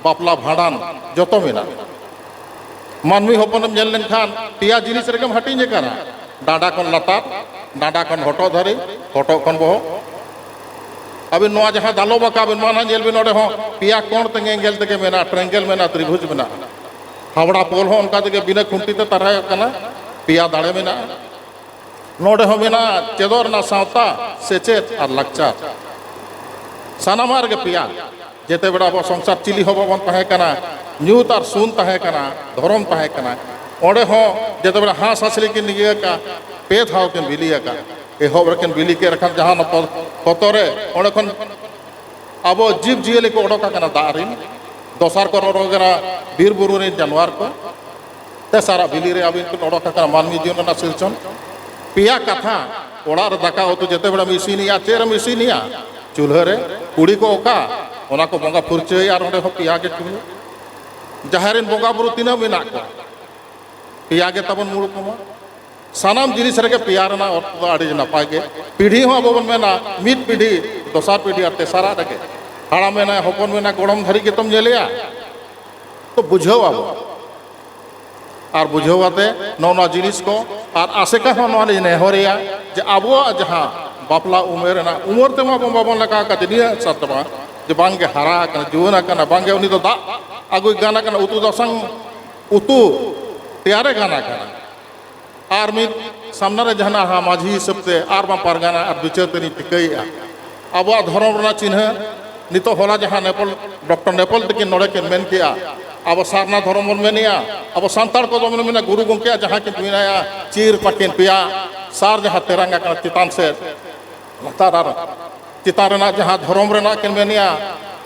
ᱵᱟᱯᱞᱟ ᱵᱷᱟᱸᱰᱟᱱ ᱡᱚᱛᱚ ᱢᱮᱱᱟᱜᱼᱟ᱾ ᱢᱟᱹᱱᱢᱤ ᱦᱚᱯᱚᱱᱮᱢ ᱧᱮᱞ ᱞᱮᱱᱠᱷᱟᱱ ᱯᱮᱭᱟ ᱡᱤᱱᱤᱥ ᱨᱮᱜᱮᱢ ᱦᱟᱹᱴᱤᱧ ᱟᱠᱟᱱᱟ, ᱰᱟᱸᱰᱟ ᱠᱷᱚᱱ ᱞᱟᱛᱟᱨ, ᱰᱟᱸᱰᱟ ᱠᱷᱚᱱ ᱦᱚᱴᱚᱜ ᱫᱷᱟᱹᱨᱤᱡ, ᱦᱚᱴᱚᱜ ᱠᱷᱚᱱ ᱵᱚᱦᱚᱜ᱾ ᱟᱹᱵᱤᱱ ᱱᱚᱣᱟ ᱡᱟᱦᱟᱸ ᱫᱟᱞᱚᱵ ᱟᱠᱟᱫ ᱵᱤᱱ, ᱱᱚᱣᱟ ᱱᱟᱦᱟᱜ ᱧᱮᱞ ᱵᱤᱱ, ᱚᱸᱰᱮ ᱦᱚᱸ ᱯᱮᱭᱟ ᱠᱚᱬ ᱛᱮᱜᱮ ᱮᱸᱜᱮᱞ ᱛᱮᱜᱮ ᱢᱮᱱᱟᱜᱼᱟ, ᱴᱨᱮᱝᱜᱮᱞ ᱢᱮᱱᱟᱜᱼᱟ, ᱛᱨᱤᱵᱷᱩᱡᱽ ᱢᱮᱱᱟᱜᱼᱟ᱾ ᱦᱟᱣᱲᱟ ᱯᱳᱞ ᱦᱚᱸ ᱚᱱᱠᱟ ᱛᱮᱜᱮ ᱵᱤᱱᱟᱹ ᱠᱷᱩᱱᱴᱤ ᱛᱮ ᱛᱟᱨᱦᱟᱣ ᱠᱟᱱᱟ, ᱯᱮᱭᱟ ᱫᱟᱲᱮ ᱢᱮᱱᱟᱜᱼᱟ᱾ ᱱᱚᱰᱮ ᱦᱚᱸ ᱢᱮᱱᱟᱜᱼᱟ ᱪᱮᱫᱚᱜ ᱨᱮᱱᱟᱜ ᱥᱟᱶᱛᱟ, ᱥᱮᱪᱮᱫ ᱟᱨ ᱞᱟᱠᱪᱟᱨ᱾ ᱥᱟᱱᱟᱢᱟᱜ ᱨᱮᱜᱮ ᱯᱮᱭᱟ᱾ ᱡᱮᱛᱮ ᱵᱮᱲᱟ ᱟᱵᱚ ᱥᱚᱝᱥᱟᱨ ᱪᱤᱞᱤ ᱦᱚᱸ ᱵᱟᱵᱚᱱ ᱛᱟᱦᱮᱸ ᱠᱟᱱᱟ, ᱧᱩᱛ ᱟᱨ ᱥᱩᱱ ᱛᱟᱦᱮᱸ ᱠᱟᱱᱟ, ᱫᱷᱚᱨᱚᱢ ᱛᱟᱦᱮᱸ ᱠᱟᱱᱟ᱾ ᱚᱸᱰᱮ ᱦᱚᱸ ᱡᱮᱛᱮ ᱵᱮᱲᱟ ᱦᱟᱸᱥ ᱦᱟᱸᱥᱞᱤ ᱠᱤᱱ ᱤᱭᱟᱹ ᱟᱠᱟᱫ, ᱯᱮ ᱫᱷᱟᱣ ᱠᱤᱱ ᱵᱤᱞᱤ ᱟᱠᱟᱫ᱾ ᱮᱦᱚᱵ ᱨᱮᱠᱤᱱ ᱵᱤᱞᱤ ᱠᱮᱫ ᱠᱷᱟᱱ ᱡᱟᱦᱟᱸ ᱚᱱᱟ ᱯᱚ-, ᱯᱚᱛᱚ ᱨᱮ, ᱚᱸᱰᱮ ᱠᱷᱚᱱ ᱟᱵᱚ ᱡᱤᱵᱽ ᱡᱤᱭᱟᱹᱞᱤ ᱠᱚ ᱚᱰᱚᱠ ᱟᱠᱟᱱᱟ ᱫᱟᱜ ᱨᱮᱱ, ᱫᱚᱥᱟᱨ ᱠᱚ ᱚᱰᱚᱠ ᱟᱠᱟᱱᱟ ᱵᱤᱨ ᱵᱩᱨᱩ ᱨᱮᱱ ᱡᱟᱱᱣᱟᱨ ᱠᱚ, ᱛᱮᱥᱟᱨᱟᱜ ᱵᱤᱞᱤ ᱨᱮ ᱟᱹᱵᱤᱱ ᱠᱤᱱ ᱚᱰᱚᱠ ᱟᱠᱟᱱᱟ ᱢᱟᱹᱱᱢᱤ ᱡᱤᱭᱚᱱ ᱨᱮᱱᱟᱜ ᱥᱤᱨᱡᱚᱱ᱾ ᱯᱮᱭᱟ ᱠᱟᱛᱷᱟ, ᱚᱲᱟᱜ ᱨᱮ ᱫᱟᱠᱟ ᱩᱛᱩ ᱡᱮᱛᱮ ᱵᱮᱲᱟᱢ ᱤᱥᱤᱱᱮᱜᱼᱟ, ᱪᱮᱫ ᱨᱮᱢ ᱤᱥᱤᱱᱮᱜᱼᱟ? ᱪᱩᱞᱦᱟᱹ ᱨᱮ᱾ ᱠᱩᱲᱤ ᱠᱚ ᱚᱠᱟ? ᱚᱱᱟ ᱠᱚ ᱵᱚᱸᱜᱟ ᱯᱷᱩᱨᱪᱟᱹᱭᱟ ᱟᱨ ᱚᱸᱰᱮ ᱦᱚᱸ ᱯᱮᱭᱟ ᱜᱮ ᱪᱩᱞᱦᱟᱹ᱾ ᱡᱟᱦᱮᱨ ᱨᱮᱱ ᱵᱚᱸᱜᱟ ᱵᱩᱨᱩ ᱛᱤᱱᱟᱹᱜ ᱢᱮᱱᱟᱜ ᱠᱚᱣᱟ? ᱯᱮᱭᱟ ᱜᱮ ᱛᱟᱵᱚᱱ ᱢᱩᱬ ᱩᱯᱮᱞ ᱢᱟ᱾ ᱥᱟᱱᱟᱢ ᱡᱤᱱᱤᱥ ᱨᱮᱜᱮ ᱯᱮᱭᱟ ᱨᱮᱱᱟᱜ ᱚᱨᱛᱷᱚ ᱫᱚ ᱟᱹᱰᱤ ᱱᱟᱯᱟᱭ ᱜᱮ᱾ ᱯᱤᱲᱦᱤ ᱦᱚᱸ ᱟᱵᱚ ᱵᱚᱱ ᱢᱮᱱᱟ, ᱢᱤᱫ ᱯᱤᱲᱦᱤ, ᱫᱚᱥᱟᱨ ᱯᱤᱲᱦᱤ ᱟᱨ ᱛᱮᱥᱟᱨᱟᱜ ᱨᱮᱜᱮ᱾ ᱦᱟᱲᱟᱢ ᱢᱮᱱᱟᱭ, ᱦᱚᱯᱚᱱ ᱢᱮᱱᱟ, ᱜᱚᱲᱚᱢ ᱫᱷᱟᱹᱨᱤᱡ ᱜᱮᱛᱚᱢ ᱧᱮᱞᱮᱭᱟ᱾ ᱛᱚ ᱵᱩᱡᱷᱟᱹᱣ ᱟᱵᱚ᱾ ᱟᱨ ᱵᱩᱡᱷᱟᱹᱣ ᱟᱛᱮ ᱱᱚᱜᱼᱚ ᱱᱚᱣᱟ ᱡᱤᱱᱤᱥ ᱠᱚ, ᱟᱨ ᱟᱥᱮᱠᱟ ᱦᱚᱸ ᱱᱚᱣᱟ ᱞᱤᱧ ᱱᱮᱦᱚᱨᱮᱭᱟ ᱡᱮ ᱟᱵᱚᱣᱟᱜ ᱡᱟᱦᱟᱸ ᱵᱟᱯᱞᱟ ᱩᱢᱮᱨ ᱨᱮᱱᱟᱜ ᱩᱢᱮᱨ ᱛᱮᱢᱟ ᱟᱵᱚ ᱵᱟᱵᱚᱱ ᱞᱮᱠᱟ ᱟᱠᱟᱫ ᱡᱮ ᱱᱤᱭᱟᱹ ᱥᱟᱛ ᱢᱟ ᱡᱮ ᱵᱟᱝᱜᱮ ᱦᱟᱨᱟ ᱟᱠᱟᱱᱟ, ᱡᱩᱣᱟᱹᱱ ᱟᱠᱟᱱᱟ, ᱵᱟᱝᱜᱮ ᱩᱱᱤ ᱫᱚ ᱫᱟᱜ ᱟᱹᱜᱩᱭ ᱜᱟᱱ ᱟᱠᱟᱱᱟ, ᱩᱛᱩ ᱫᱟᱥᱟᱝ ᱩᱛᱩ ᱛᱮᱭᱟᱨᱮ ᱜᱟᱱ ᱟᱠᱟᱱᱟ᱾ ᱟᱨ ᱢᱤᱫ ᱥᱟᱢᱱᱟ ᱨᱮ ᱡᱟᱦᱟᱱᱟᱜ ᱦᱟᱸᱜ ᱢᱟᱹᱡᱷᱤ ᱦᱤᱥᱟᱹᱵ ᱛᱮ ᱟᱨ ᱵᱟᱝ ᱯᱟᱨᱜᱟᱱᱟ ᱟᱨ ᱵᱤᱪᱟᱹᱨ ᱛᱮᱞᱤᱧ ᱴᱷᱤᱠᱟᱹᱭᱮᱫᱼᱟ᱾ ᱟᱵᱚᱣᱟᱜ ᱫᱷᱚᱨᱚᱢ ᱨᱮᱱᱟᱜ ᱪᱤᱱᱦᱟᱹ ᱱᱤᱛᱚᱜ ᱦᱚᱞᱟ ᱡᱟᱦᱟᱸ ᱱᱮᱯᱚᱞ, ᱰᱚᱠᱴᱚᱨ ᱱᱮᱯᱚᱞ ᱛᱟᱹᱠᱤᱱ ᱱᱚᱰᱮ ᱠᱤᱱ ᱢᱮᱱ ᱠᱮᱜᱼᱟ, ᱟᱵᱚ ᱥᱟᱨᱱᱟ ᱫᱷᱚᱨᱚᱢ ᱵᱚᱱ ᱢᱮᱱᱮᱜᱼᱟ, ᱟᱵᱚ ᱥᱟᱱᱛᱟᱲ ᱠᱚᱫᱚ ᱵᱚᱱ ᱢᱮᱱᱟ ᱜᱩᱨᱩ ᱜᱚᱢᱠᱮᱭᱟᱜ ᱡᱟᱦᱟᱸ ᱠᱤᱱ ᱢᱮᱱᱟᱭᱟ ᱪᱤᱨ ᱛᱟᱹᱠᱤᱱ ᱯᱮᱭᱟ, ᱥᱟᱨ ᱡᱟᱦᱟᱸ ᱛᱮᱨᱟᱝ ᱟᱠᱟᱱᱟ ᱪᱮᱛᱟᱱ ᱥᱮᱫ, ᱞᱟᱛᱟᱨ ᱟᱨ ᱪᱮᱛᱟᱱ ᱨᱮᱱᱟᱜ ᱡᱟᱦᱟᱸ ᱫᱷᱚᱨᱚᱢ ᱨᱮᱱᱟᱜ ᱠᱤᱱ ᱢᱮᱱᱮᱜᱼᱟ,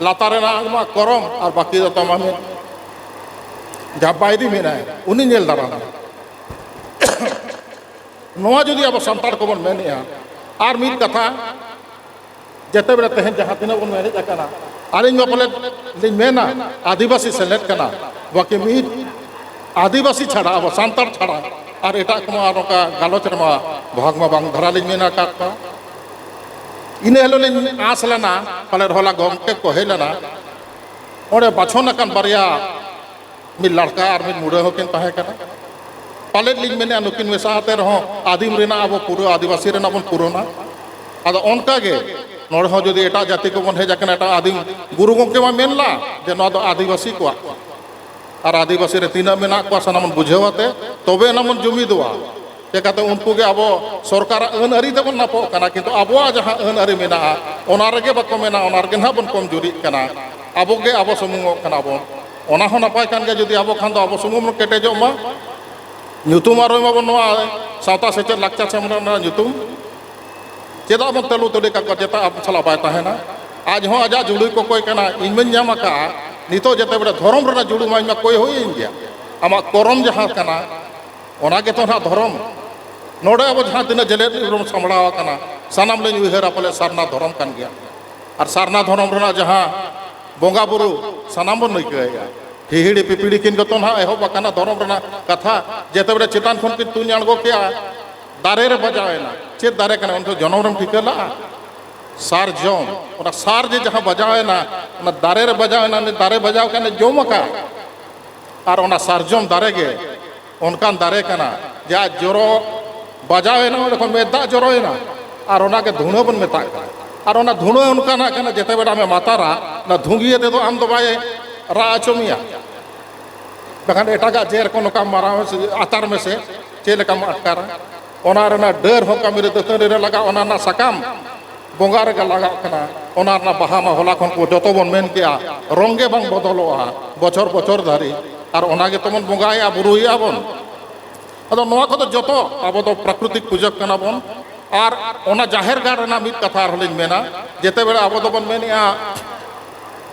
ᱞᱟᱛᱟᱨ ᱨᱮᱱᱟᱜ ᱢᱟ ᱠᱚᱨᱚᱢ ᱟᱨ ᱵᱟᱹᱠᱤ ᱫᱚ ᱛᱟᱢᱟ ᱢᱤᱫ ᱡᱟᱦᱟᱸ ᱵᱟᱭᱨᱤ ᱢᱮᱱᱟᱭ ᱩᱱᱤ ᱧᱮᱞ ᱫᱟᱨᱟᱢ᱾ ᱱᱚᱣᱟ ᱡᱩᱫᱤ ᱟᱵᱚ ᱥᱟᱱᱛᱟᱲ ᱠᱚᱵᱚᱱ ᱢᱮᱱᱮᱜᱼᱟ, ᱟᱨ ᱢᱤᱫ ᱠᱟᱛᱷᱟ, ᱡᱮᱛᱮ ᱵᱮᱲᱟ ᱛᱮᱦᱮᱧ ᱡᱟᱦᱟᱸ ᱛᱤᱱᱟᱹᱜ ᱵᱚᱱ ᱢᱮᱱᱮᱫ ᱠᱟᱱᱟ, ᱟᱹᱞᱤᱧ ᱢᱟ ᱯᱟᱞᱮᱫ ᱞᱤᱧ ᱢᱮᱱᱟ ᱟᱹᱫᱤᱵᱟᱹᱥᱤ ᱥᱮᱞᱮᱫ ᱠᱟᱱᱟ, ᱵᱟᱹᱠᱤ ᱢᱤᱫ ᱟᱹᱫᱤᱵᱟᱹᱥᱤ ᱪᱷᱟᱲᱟ, ᱟᱵᱚ ᱥᱟᱱᱛᱟᱲ ᱪᱷᱟᱲᱟ ᱟᱨ ᱮᱴᱟᱜ ᱠᱚᱢᱟ ᱟᱨ ᱱᱚᱝᱠᱟ ᱜᱟᱞᱚᱪ ᱨᱮᱢᱟ ᱵᱷᱟᱜᱽ ᱢᱟ ᱵᱟᱝ ᱫᱷᱟᱨᱟ ᱞᱤᱧ ᱢᱮᱱ ᱟᱠᱟᱫ ᱠᱚᱣᱟ᱾ ᱤᱱᱟᱹ ᱦᱤᱞᱳᱜ ᱞᱤᱧ ᱟᱸᱥ ᱞᱮᱱᱟ, ᱯᱟᱞᱮᱫ ᱦᱚᱞᱟ ᱜᱚᱢᱠᱮ ᱠᱚ ᱦᱮᱡ ᱞᱮᱱᱟ, ᱚᱸᱰᱮ ᱵᱟᱪᱷᱚᱱ ᱟᱠᱟᱱ ᱵᱟᱨᱭᱟ ᱢᱤᱫ ᱞᱟᱲᱠᱟ ᱟᱨ ᱢᱤᱫ ᱢᱩᱰᱟᱹ ᱦᱚᱸᱠᱤᱱ ᱛᱟᱦᱮᱸ ᱠᱟᱱᱟ᱾ ᱯᱟᱞᱮᱫ ᱞᱤᱧ ᱢᱮᱱᱮᱫᱼᱟ, ᱱᱩᱠᱤᱱ ᱢᱮᱥᱟ ᱟᱛᱮ ᱨᱮᱦᱚᱸ ᱟᱹᱫᱤᱢ ᱨᱮᱱᱟᱜ ᱟᱵᱚ ᱯᱩᱨᱟᱹ ᱟᱹᱫᱤᱵᱟᱹᱥᱤ ᱨᱮᱱᱟᱜ ᱵᱚᱱ ᱯᱩᱨᱚᱱᱟ᱾ ᱟᱫᱚ ᱚᱱᱠᱟ ᱜᱮ ᱱᱚᱰᱮ ᱦᱚᱸ ᱡᱩᱫᱤ ᱮᱴᱟᱜ ᱡᱟᱹᱛᱤ ᱠᱚᱵᱚᱱ ᱦᱮᱡ ᱟᱠᱟᱱᱟ, ᱮᱴᱟᱜ ᱟᱹᱫᱤᱢ ᱜᱩᱨᱩ ᱜᱚᱢᱠᱮ ᱢᱟ ᱢᱮᱱ ᱞᱟ ᱡᱮ ᱱᱚᱣᱟ ᱫᱚ ᱟᱹᱫᱤᱵᱟᱹᱥᱤ ᱠᱚᱣᱟᱜ, ᱟᱨ ᱟᱹᱫᱤᱵᱟᱹᱥᱤ ᱨᱮ ᱛᱤᱱᱟᱹᱜ ᱢᱮᱱᱟᱜ ᱠᱚᱣᱟ ᱥᱟᱱᱟᱢ ᱵᱚᱱ ᱵᱩᱡᱷᱟᱹᱣ ᱟᱛᱮ ᱛᱚᱵᱮ ᱮᱱᱟ ᱵᱚᱱ ᱡᱩᱢᱤᱫᱚᱜᱼᱟ᱾ ᱪᱮᱠᱟᱛᱮ ᱩᱱᱠᱩ ᱜᱮ ᱟᱵᱚ ᱥᱚᱨᱠᱟᱨᱟᱜ ᱟᱹᱱ ᱟᱹᱨᱤ ᱛᱮᱵᱚᱱ ᱱᱟᱯᱚᱜ ᱠᱟᱱᱟ, ᱠᱤᱱᱛᱩ ᱟᱵᱚᱣᱟᱜ ᱡᱟᱦᱟᱸ ᱟᱹᱱ ᱟᱹᱨᱤ ᱢᱮᱱᱟᱜᱼᱟ ᱚᱱᱟ ᱨᱮᱜᱮ ᱵᱟᱠᱚ ᱢᱮᱱᱟ, ᱚᱱᱟ ᱨᱮᱜᱮ ᱱᱟᱦᱟᱜ ᱵᱚᱱ ᱠᱚᱢᱡᱩᱨᱤᱜ ᱠᱟᱱᱟ᱾ ᱟᱵᱚ ᱜᱮ ᱟᱵᱚ ᱥᱩᱢᱩᱝᱚᱜ ᱠᱟᱱᱟ ᱵᱚᱱ᱾ ᱚᱱᱟ ᱦᱚᱸ ᱱᱟᱯᱟᱭ ᱠᱟᱱ ᱜᱮᱭᱟ ᱡᱩᱫᱤ ᱟᱵᱚ ᱠᱷᱟᱱ ᱫᱚ ᱟᱵᱚ ᱥᱩᱢᱩᱝ ᱵᱚᱱ ᱠᱮᱴᱮᱡᱚᱜ ᱢᱟ᱾ ᱧᱩᱛᱩᱢ ᱟᱨᱚᱭ ᱢᱟᱵᱚᱱ ᱱᱚᱣᱟ ᱥᱟᱶᱛᱟ ᱥᱮᱪᱮᱫ ᱞᱟᱠᱪᱟᱨ ᱥᱮᱢᱞᱮᱫ ᱨᱮᱱᱟᱜ ᱧᱩᱛᱩᱢ᱾ ᱪᱮᱫᱟᱜ ᱵᱚᱱ ᱛᱟᱹᱞᱩ ᱛᱟᱹᱞᱤ ᱠᱟᱠᱚᱣᱟ? ᱪᱮᱫᱟᱜ ᱟᱵᱚ ᱥᱟᱞᱟᱜ ᱵᱟᱭ ᱛᱟᱦᱮᱱᱟ? ᱟᱡ ᱦᱚᱸ ᱟᱡᱟᱜ ᱡᱩᱲᱩᱭ ᱠᱚᱠᱚᱭ ᱠᱟᱱᱟ, ᱤᱧ ᱢᱟᱧ ᱧᱟᱢ ᱟᱠᱟᱫᱼᱟ᱾ ᱱᱤᱛᱚᱜ ᱡᱮᱛᱮ ᱵᱮᱲᱟ ᱫᱷᱚᱨᱚᱢ ᱨᱮᱱᱟᱜ ᱡᱩᱲᱩ ᱢᱟ ᱤᱧ ᱢᱟ ᱠᱚᱭ ᱦᱩᱭᱮᱱ ᱜᱮᱭᱟ᱾ ᱟᱢᱟᱜ ᱠᱚᱨᱚᱢ ᱡᱟᱦᱟᱸ ᱠᱟᱱᱟ, ᱚᱱᱟ ᱜᱮᱛᱚ ᱱᱟᱦᱟᱜ ᱫᱷᱚᱨᱚᱢ᱾ ᱱᱚᱰᱮ ᱟᱵᱚ ᱡᱟᱦᱟᱸ ᱛᱤᱱᱟᱹᱜ ᱡᱮᱞᱮᱫ ᱵᱚᱱ ᱥᱟᱢᱵᱲᱟᱣ ᱟᱠᱟᱱᱟ, ᱥᱟᱱᱟᱢ ᱞᱤᱧ ᱩᱭᱦᱟᱹᱨᱟ ᱯᱟᱞᱮ ᱥᱟᱨᱱᱟ ᱫᱷᱚᱨᱚᱢ ᱠᱟᱱ ᱜᱮᱭᱟ᱾ ᱟᱨ ᱥᱟᱨᱱᱟ ᱫᱷᱚᱨᱚᱢ ᱨᱮᱱᱟᱜ ᱡᱟᱦᱟᱸ ᱵᱚᱸᱜᱟ ᱵᱩᱨᱩ ᱥᱟᱱᱟᱢ ᱵᱚᱱ ᱟᱹᱭᱠᱟᱹᱣᱮᱫᱼᱟ᱾ ᱦᱤᱦᱤᱲᱤ ᱯᱤᱯᱤᱲᱤ ᱠᱤᱱ ᱡᱚᱛᱚ ᱱᱟᱦᱟᱜ ᱮᱦᱚᱵ ᱟᱠᱟᱱᱟ ᱫᱷᱚᱨᱚᱢ ᱨᱮᱱᱟᱜ ᱠᱟᱛᱷᱟ᱾ ᱡᱮᱛᱮ ᱵᱮᱲᱟ ᱪᱮᱛᱟᱱ ᱠᱷᱚᱱ ᱠᱤᱱ ᱛᱩᱧ ᱟᱬᱜᱚ ᱠᱮᱜᱼᱟ, ᱫᱟᱨᱮ ᱨᱮ ᱵᱟᱡᱟᱣ ᱮᱱᱟ᱾ ᱪᱮᱫ ᱫᱟᱨᱮ ᱠᱟᱱᱟ? ᱩᱱ ᱫᱚ ᱡᱚᱱᱚᱢ ᱨᱮᱢ ᱴᱷᱤᱠᱟᱹ ᱞᱟᱜᱼᱟ? ᱥᱟᱨᱡᱚᱢ᱾ ᱚᱱᱟ ᱥᱟᱨ ᱡᱮ ᱡᱟᱦᱟᱸ ᱵᱟᱡᱟᱣ ᱮᱱᱟ, ᱚᱱᱟ ᱫᱟᱨᱮ ᱨᱮ ᱵᱟᱡᱟᱣ ᱮᱱᱟ, ᱩᱱᱤ ᱫᱟᱨᱮ ᱵᱟᱡᱟᱣ ᱠᱟᱱᱮ ᱡᱚᱢ ᱟᱠᱟᱫ᱾ ᱟᱨ ᱚᱱᱟ ᱥᱟᱨᱡᱚᱢ ᱫᱟᱨᱮ ᱜᱮ ᱚᱱᱠᱟᱱ ᱫᱟᱨᱮ ᱠᱟᱱᱟ, ᱡᱟᱦᱟᱸ ᱡᱚᱨᱚ ᱵᱟᱡᱟᱣ ᱮᱱᱟ, ᱚᱸᱰᱮ ᱠᱷᱚᱱ ᱢᱮᱫ ᱫᱟᱜ ᱡᱚᱨᱚᱭᱮᱱᱟ, ᱟᱨ ᱚᱱᱟᱜᱮ ᱫᱷᱩᱬᱟᱹ ᱵᱚᱱ ᱢᱮᱛᱟᱜ ᱠᱟᱱᱟ᱾ ᱟᱨ ᱚᱱᱟ ᱫᱷᱩᱬᱟᱹ ᱚᱱᱠᱟᱱᱟᱜ ᱠᱟᱱᱟ, ᱡᱮᱛᱮ ᱵᱮᱲᱟ ᱟᱢᱮ ᱢᱟᱛᱟᱨᱟ, ᱚᱱᱟ ᱫᱷᱩᱸᱜᱤᱭᱟᱹ ᱛᱮᱫᱚ ᱟᱢ ᱫᱚ ᱵᱟᱭ ᱨᱟᱜ ᱦᱚᱪᱚ ᱢᱮᱭᱟ᱾ ᱵᱟᱠᱷᱟᱱ ᱮᱴᱟᱜᱟᱜ ᱡᱮᱨ ᱠᱚ ᱱᱚᱝᱠᱟ ᱢᱟᱨᱟᱣ ᱢᱮᱥᱮ, ᱟᱛᱟᱨ ᱢᱮᱥᱮ, ᱪᱮᱫ ᱞᱮᱠᱟᱢ ᱟᱴᱠᱟᱨᱟ? ᱚᱱᱟ ᱨᱮᱱᱟᱜ ᱰᱟᱹᱨ ᱦᱚᱸ ᱠᱟᱹᱢᱤ ᱨᱮ, ᱫᱟᱹᱛᱟᱹᱱᱤ ᱨᱮ ᱞᱟᱜᱟᱜ, ᱚᱱᱟ ᱨᱮᱱᱟᱜ ᱥᱟᱠᱟᱢ ᱵᱚᱸᱜᱟ ᱨᱮᱜᱮ ᱞᱟᱜᱟᱜ ᱠᱟᱱᱟ᱾ ᱚᱱᱟ ᱨᱮᱱᱟᱜ ᱵᱟᱦᱟ ᱢᱟ ᱦᱚᱞᱟ ᱠᱷᱚᱱ ᱠᱚ ᱡᱚᱛᱚ ᱵᱚᱱ ᱢᱮᱱ ᱠᱮᱜᱼᱟ, ᱨᱚᱝ ᱜᱮ ᱵᱟᱝ ᱵᱚᱫᱚᱞᱚᱜᱼᱟ ᱵᱚᱪᱷᱚᱨ ᱵᱚᱪᱷᱚᱨ ᱫᱷᱟᱹᱨᱤᱡ, ᱟᱨ ᱚᱱᱟ ᱜᱮ ᱛᱟᱵᱚᱱ ᱵᱚᱸᱜᱟᱭᱮᱜᱼᱟ, ᱵᱩᱨᱩᱭᱮᱜᱼᱟ ᱵᱚᱱ᱾ ᱟᱫᱚ ᱱᱚᱣᱟ ᱠᱚᱫᱚ ᱡᱚᱛᱚ ᱟᱵᱚ ᱫᱚ ᱯᱨᱟᱠᱨᱤᱛᱤᱠ ᱯᱩᱡᱟᱹ ᱠᱟᱱᱟ ᱵᱚᱱ᱾ ᱟᱨ ᱚᱱᱟ ᱡᱟᱦᱮᱨ ᱜᱟᱲ ᱨᱮᱱᱟᱜ ᱢᱤᱫ ᱠᱟᱛᱷᱟ ᱟᱨᱦᱚᱸ ᱞᱤᱧ ᱢᱮᱱᱟ, ᱡᱮᱛᱮ ᱵᱮᱲᱟ ᱟᱵᱚ ᱫᱚᱵᱚᱱ ᱢᱮᱱᱮᱜᱼᱟ,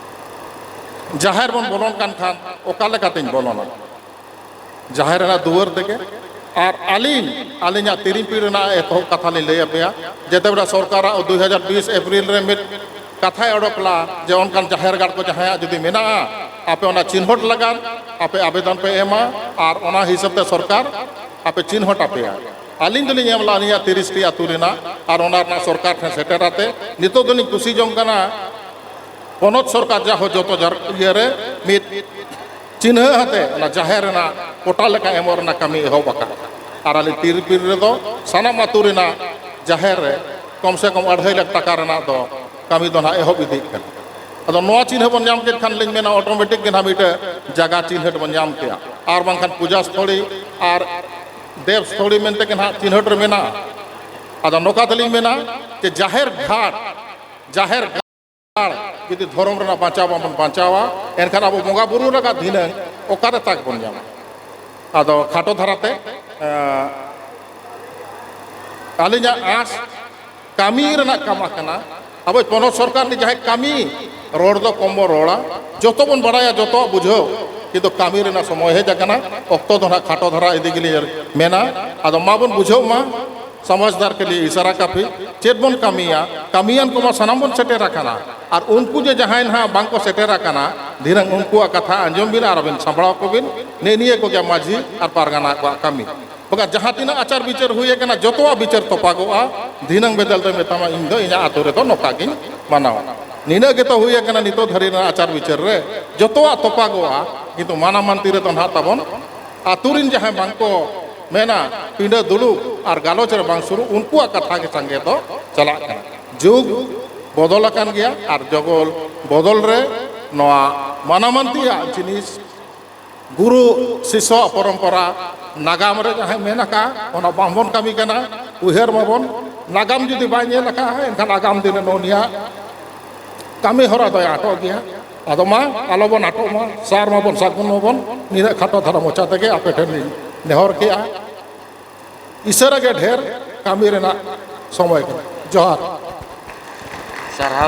ᱡᱟᱦᱮᱨ ᱵᱚᱱ ᱵᱚᱞᱚᱱ ᱠᱟᱱ ᱠᱷᱟᱱ ᱚᱠᱟ ᱞᱮᱠᱟᱛᱤᱧ ᱵᱚᱞᱚᱱᱟ? ᱡᱟᱦᱮᱨ ᱨᱮᱱᱟᱜ ᱫᱩᱣᱟᱹᱨ ᱛᱮᱜᱮ᱾ ᱟᱨ ᱟᱹᱞᱤᱧ, ᱟᱹᱞᱤᱧᱟᱜ ᱛᱤᱨᱤᱧ ᱯᱤᱲ ᱨᱮᱱᱟᱜ ᱮᱛᱚᱦᱚᱵ ᱠᱟᱛᱷᱟ ᱞᱤᱧ ᱞᱟᱹᱭ ᱟᱯᱮᱭᱟ᱾ ᱡᱮᱛᱮ ᱵᱮᱲᱟ ᱥᱚᱨᱠᱟᱨᱟᱜ ᱫᱩᱭ ᱦᱟᱡᱟᱨ ᱵᱤᱥ ᱮᱯᱨᱤᱞ ᱨᱮ ᱢᱤᱫ ᱠᱟᱛᱷᱟᱭ ᱚᱰᱚᱠ ᱞᱟ ᱡᱮ ᱚᱱᱠᱟᱱ ᱡᱟᱦᱮᱨ ᱜᱟᱲ ᱠᱚ ᱡᱟᱦᱟᱸᱭᱟᱜ ᱡᱩᱫᱤ ᱢᱮᱱᱟᱜᱼᱟ, ᱟᱯᱮ ᱚᱱᱟ ᱪᱤᱱᱦᱟᱹᱴ ᱞᱟᱜᱟᱫ ᱟᱯᱮ ᱟᱵᱮᱫᱚᱱ ᱯᱮ ᱮᱢᱟ, ᱟᱨ ᱚᱱᱟ ᱦᱤᱥᱟᱹᱵ ᱛᱮ ᱥᱚᱨᱠᱟᱨ ᱟᱯᱮ ᱪᱤᱱᱦᱟᱹᱴ ᱟᱯᱮᱭᱟ᱾ ᱟᱹᱞᱤᱧ ᱫᱚᱞᱤᱧ ᱮᱢ ᱞᱟ ᱟᱹᱞᱤᱧᱟᱜ ᱛᱤᱨᱤᱥ ᱴᱤ ᱟᱹᱛᱩ ᱨᱮᱱᱟᱜ, ᱟᱨ ᱚᱱᱟ ᱨᱮᱱᱟᱜ ᱥᱚᱨᱠᱟᱨ ᱴᱷᱮᱱ ᱥᱮᱴᱮᱨ ᱟᱛᱮ ᱱᱤᱛᱚᱜ ᱫᱚᱞᱤᱧ ᱠᱩᱥᱤ ᱡᱚᱝ ᱠᱟᱱᱟ᱾ ᱯᱚᱱᱚᱛ ᱥᱚᱨᱠᱟᱨ ᱡᱟᱦᱳ ᱡᱚᱛᱚ ᱡᱟᱨ-, ᱤᱭᱟᱹᱨᱮ ᱢᱤᱫ ᱪᱤᱱᱦᱟᱹ ᱟᱛᱮ ᱚᱱᱟ ᱡᱟᱦᱮᱨ ᱨᱮᱱᱟᱜ ᱯᱚᱴᱟ ᱞᱮᱠᱟ ᱮᱢᱚᱜ ᱨᱮᱱᱟᱜ ᱠᱟᱹᱢᱤ ᱮᱦᱚᱵ ᱟᱠᱟᱱᱟ᱾ ᱟᱨ ᱟᱞᱮ ᱛᱤᱨᱯᱤᱲ ᱨᱮᱫᱚ ᱥᱟᱱᱟᱢ ᱟᱹᱛᱩ ᱨᱮᱱᱟᱜ ᱡᱟᱦᱮᱨ ᱨᱮ ᱠᱚᱢ ᱥᱮ ᱠᱚᱢ ᱟᱹᱲᱦᱟᱹᱭ ᱞᱟᱠᱷ ᱴᱟᱠᱟ ᱨᱮᱱᱟᱜ ᱫᱚ ᱠᱟᱹᱢᱤ ᱫᱚ ᱱᱟᱦᱟᱜ ᱮᱦᱚᱵ ᱤᱫᱤᱜ ᱠᱟᱱᱟ᱾ ᱟᱫᱚ ᱱᱚᱣᱟ ᱪᱤᱱᱦᱟᱹ ᱵᱚᱱ ᱧᱟᱢ ᱠᱮᱫ ᱠᱷᱟᱱ ᱞᱤᱧ ᱢᱮᱱᱟ, ᱚᱴᱳᱢᱮᱴᱤᱠ ᱜᱮ ᱱᱟᱦᱟᱜ ᱢᱤᱫᱴᱮᱡ ᱡᱟᱭᱜᱟ ᱪᱤᱱᱦᱟᱹ ᱵᱚᱱ ᱧᱟᱢ ᱠᱮᱜᱼᱟ᱾ ᱟᱨ ᱵᱟᱝᱠᱷᱟᱱ ᱯᱩᱡᱟ ᱥᱛᱷᱚᱞᱤ ᱟᱨ ᱫᱮᱵ ᱥᱛᱷᱚᱞᱤ ᱢᱮᱱᱛᱮ ᱜᱮ ᱱᱟᱦᱟᱜ ᱪᱤᱱᱦᱟᱹᱴ ᱨᱮ ᱢᱮᱱᱟᱜᱼᱟ᱾ ᱟᱫᱚ ᱱᱚᱝᱠᱟ ᱛᱮᱞᱤᱧ ᱢᱮᱱᱟ ᱡᱮ ᱡᱟᱦᱮᱨ ᱜᱷᱟᱴ, ᱡᱟᱦᱮᱨ ᱜᱟᱲ ᱡᱩᱫᱤ ᱫᱷᱚᱨᱚᱢ ᱨᱮᱱᱟᱜ ᱵᱟᱧᱪᱟᱣ ᱵᱟᱵᱚᱱ ᱵᱟᱧᱪᱟᱣᱟ, ᱮᱱᱠᱷᱟᱱ ᱟᱵᱚ ᱵᱚᱸᱜᱟ ᱵᱩᱨᱩ ᱞᱟᱜᱟᱫ ᱫᱷᱤᱱᱟᱹᱝ ᱚᱠᱟᱨᱮ ᱛᱟᱠ ᱵᱚᱱ ᱧᱟᱢᱟ? ᱟᱫᱚ ᱠᱷᱟᱴᱚ ᱫᱷᱟᱨᱟᱛᱮ, ᱮᱸ, ᱟᱹᱞᱤᱧᱟᱜ ᱟᱸᱥ ᱠᱟᱹᱢᱤ ᱨᱮᱱᱟᱜ ᱠᱟᱢᱟ ᱠᱟᱱᱟ᱾ ᱟᱵᱚ ᱯᱚᱱᱚᱛ ᱥᱚᱨᱠᱟᱨ ᱨᱤᱱᱤᱡ ᱡᱟᱦᱟᱸᱭ ᱠᱟᱹᱢᱤ, ᱨᱚᱲ ᱫᱚ ᱠᱚᱢ ᱵᱚᱱ ᱨᱚᱲᱟ, ᱡᱚᱛᱚ ᱵᱚᱱ ᱵᱟᱲᱟᱭᱟ, ᱡᱚᱛᱚᱣᱟᱜ ᱵᱩᱡᱷᱟᱹᱣ, ᱠᱤᱱᱛᱩ ᱠᱟᱹᱢᱤ ᱨᱮᱱᱟᱜ ᱥᱚᱢᱚᱭ ᱦᱮᱡ ᱟᱠᱟᱱᱟ᱾ ᱚᱠᱛᱚ ᱫᱚ ᱱᱟᱦᱟᱜ ᱠᱷᱟᱴᱚ ᱫᱷᱟᱨᱟ ᱤᱫᱤ ᱜᱮᱞᱤᱧ ᱢᱮᱱᱟ᱾ ᱟᱫᱚ ᱢᱟ ᱵᱚᱱ ᱵᱩᱡᱷᱟᱹᱣ ᱢᱟ, ᱥᱚᱢᱟᱡᱽᱫᱟᱨ ᱠᱮ ᱞᱤᱭᱮ ᱤᱥᱟᱨᱟ ᱠᱟᱯᱷᱤ, ᱪᱮᱫ ᱵᱚᱱ ᱠᱟᱹᱢᱤᱭᱟ? ᱠᱟᱹᱢᱤᱭᱟᱱ ᱠᱚᱢᱟ ᱥᱟᱱᱟᱢ ᱵᱚᱱ ᱥᱮᱴᱮᱨ ᱟᱠᱟᱱᱟ, ᱟᱨ ᱩᱱᱠᱩ ᱡᱮ ᱡᱟᱦᱟᱸᱭ ᱱᱟᱦᱟᱜ ᱵᱟᱝ ᱠᱚ ᱥᱮᱴᱮᱨ ᱟᱠᱟᱱᱟ, ᱫᱷᱤᱱᱟᱹᱝ ᱩᱱᱠᱩᱣᱟᱜ ᱠᱟᱛᱷᱟ ᱟᱸᱡᱚᱢ ᱵᱤᱱ ᱟᱨ ᱟᱵᱤᱱ ᱥᱟᱢᱵᱲᱟᱣ ᱠᱚᱵᱤᱱ᱾ ᱱᱮᱜᱼᱮ ᱱᱤᱭᱟᱹ ᱠᱚᱜᱮ ᱢᱟᱹᱡᱷᱤ ᱟᱨ ᱯᱟᱨᱜᱟᱱᱟ ᱠᱚᱣᱟᱜ ᱠᱟᱹᱢᱤ᱾ ᱵᱟᱠᱷᱟᱱ ᱡᱟᱦᱟᱸ ᱛᱤᱱᱟᱹᱜ ᱟᱪᱟᱨ ᱵᱤᱪᱟᱹᱨ ᱦᱩᱭ ᱟᱠᱟᱱᱟ, ᱡᱚᱛᱚᱣᱟᱜ ᱵᱤᱪᱟᱹᱨ ᱛᱚᱯᱟᱜᱚᱜᱼᱟ᱾ ᱫᱷᱤᱱᱟᱹᱝ ᱵᱮᱫᱮᱞ ᱫᱚᱭ ᱢᱮᱛᱟᱢᱟ, "ᱤᱧ ᱫᱚ ᱤᱧᱟᱹᱜ ᱟᱹᱛᱩ ᱨᱮᱫᱚ ᱱᱚᱝᱠᱟ ᱜᱤᱧ ᱢᱟᱱᱟᱣᱟ᱾" ᱱᱤᱱᱟᱹᱜ ᱜᱮᱛᱚ ᱦᱩᱭ ᱟᱠᱟᱱᱟ ᱱᱤᱛᱚᱜ ᱫᱷᱟᱹᱨᱤᱡ ᱨᱮᱱᱟᱜ ᱟᱪᱟᱨ ᱵᱤᱪᱟᱹᱨ ᱨᱮ᱾ ᱡᱚᱛᱚᱣᱟᱜ ᱛᱚᱯᱟᱜᱚᱜᱼᱟ, ᱠᱤᱱᱛᱩ ᱢᱟᱱᱟ ᱢᱟᱱᱛᱤ ᱨᱮᱫᱚ ᱱᱟᱦᱟᱜ ᱛᱟᱵᱚᱱ ᱟᱹᱛᱩ ᱨᱤᱱ ᱡᱟᱦᱟᱸᱭ ᱵᱟᱝ ᱠᱚ ᱢᱮᱱᱟ, ᱯᱤᱸᱰᱟᱹ ᱫᱩᱲᱩᱵ ᱟᱨ ᱜᱟᱞᱚᱪ ᱨᱮ ᱵᱟᱝ ᱥᱩᱨᱩᱜ, ᱩᱱᱠᱩᱣᱟᱜ ᱠᱟᱛᱷᱟ ᱜᱮ ᱥᱟᱸᱜᱮ ᱫᱚ ᱪᱟᱞᱟᱜ ᱠᱟᱱᱟ᱾ ᱡᱩᱜᱽ ᱵᱚᱫᱚᱞ ᱟᱠᱟᱱ ᱜᱮᱭᱟ ᱟᱨ ᱡᱚᱜᱚᱞ ᱵᱚᱫᱚᱞ ᱨᱮ ᱱᱚᱣᱟ ᱢᱟᱱᱟ ᱢᱟᱱᱛᱤᱭᱟᱜ ᱡᱤᱱᱤᱥ, ᱜᱩᱨᱩ ᱥᱤᱥᱥᱚ ᱯᱚᱨᱚᱢᱯᱚᱨᱟ ᱱᱟᱜᱟᱢ ᱨᱮ ᱡᱟᱦᱟᱸᱭ ᱢᱮᱱ ᱟᱠᱟᱫ, ᱚᱱᱟ ᱵᱟᱝᱵᱚᱱ ᱠᱟᱹᱢᱤ ᱠᱟᱱᱟ᱾ ᱩᱭᱦᱟᱹᱨ ᱢᱟᱵᱚᱱ, ᱱᱟᱜᱟᱢ ᱡᱩᱫᱤ ᱵᱟᱭ ᱧᱮᱞ ᱟᱠᱟᱫᱼᱟ, ᱮᱱᱠᱷᱟᱱ ᱟᱜᱟᱢ ᱫᱤᱱ ᱨᱮ ᱱᱚᱜᱼᱚ ᱱᱤᱭᱟᱹ ᱠᱟᱹᱢᱤ ᱦᱚᱨᱟ ᱫᱚᱭ ᱟᱴᱚᱜ ᱜᱮᱭᱟ᱾ ᱟᱫᱚ ᱢᱟ, ᱟᱞᱚᱵᱚᱱ ᱟᱴᱚᱜ ᱢᱟ, ᱥᱟᱨ ᱢᱟᱵᱚᱱ ᱥᱟᱹᱜᱩᱱ ᱢᱟᱵᱚᱱ᱾ ᱱᱤᱱᱟᱹᱜ ᱠᱷᱟᱴᱚ ᱫᱷᱟᱨᱟ ᱢᱚᱪᱟ ᱛᱮᱜᱮ ᱟᱯᱮ ᱴᱷᱮᱱ ᱞᱤᱧ ᱱᱮᱦᱚᱨ ᱠᱮᱜᱼᱟ᱾ ᱤᱥᱟᱹᱨᱟ ᱜᱮ ᱰᱷᱮᱨ ᱠᱟᱹᱢᱤ ᱨᱮᱱᱟᱜ ᱥᱚᱢᱚᱭ ᱠᱟᱱᱟ᱾ ᱡᱚᱦᱟᱨ᱾ ᱥᱟᱨᱦᱟᱣ